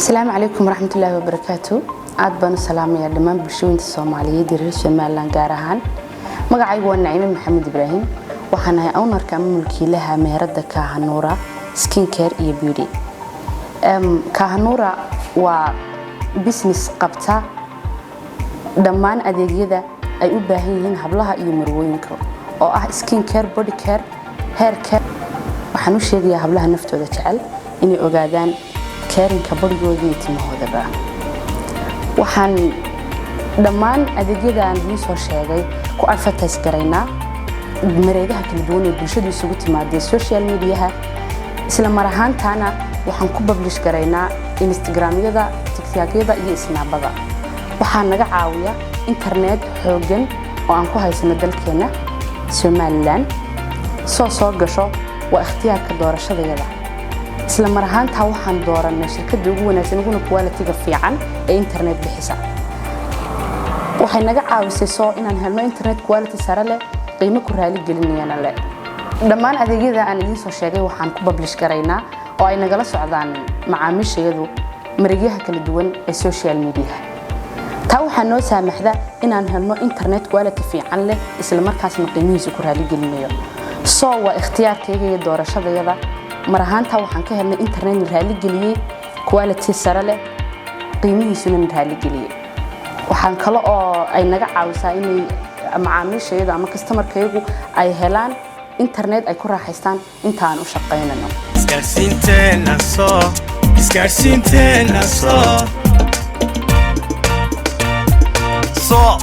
Asalaamu calaykum waraxmatullaahi wabarakaatu. Aad baan u salaamayaa dhammaan bulshooyinka Soomaaliyeed iyo reer Somaliland gaar ahaan. Magacaygu waa Naciime Maxamed Ibraahim. Waxaan ahay ownerka ama mulkiilaha meherada Kaahanuura Skincare iyo Beauty. Kaahanuura waa business qabta dhammaan adeegyada ay u baahan yihiin hablaha iyo marwooyinka, oo ah skin care, body care, hair care. Waxaan u sheegayaa hablaha naftooda jecel inay ogaadaan caringka bodygooda iyo timahoodaba. Waxaan dhammaan adeegyada aan idiin soo sheegay ku advertise garaynaa mareegaha kala duwan ee bulshadu isugu timaadee social mediaha. Isla mar ahaantaana waxaan ku publish garaynaa Instagramyada, TikTokyada iyo Snapbada. Waxaa naga caawiya internet xooggan oo aan ku haysano dalkeena Somaliland. Soo gasho waa ikhtiyaarka doorashadayada. Isla mar ahaantaa waxaan dooranay shirkadda ugu wanaagsan uguna quality-ga fiican ee internet bixisa. Waxay naga caawisay soo inaan helno internet quality sare leh, qiimo ku raali gelinayana leh. Dhammaan adeegyada aan idiin soo sheegay waxaan ku publish garaynaa oo ay nagala socdaan macaamiishayadu mareegyaha kala duwan ee social media. Taa waxaa noo saamaxda inaan helno internet quality fiican leh, isla markaasna qiimihiisa ku raali gelinayo. Soo waa ikhtiyaarkayga iyo doorashadayada. Mar ahaantaa waxaan ka helnay internet na raaligeliyey, quality sare leh, qiimihiisuna na raaligeliyey. Waxaan kale oo ay naga caawisaa inay macaamiishayadu ama customerkayagu ay helaan internet ay ku raaxaystaan inta aan u shaqaynano. Isgaarsiinteena soo, isgaarsiinteena soo soo.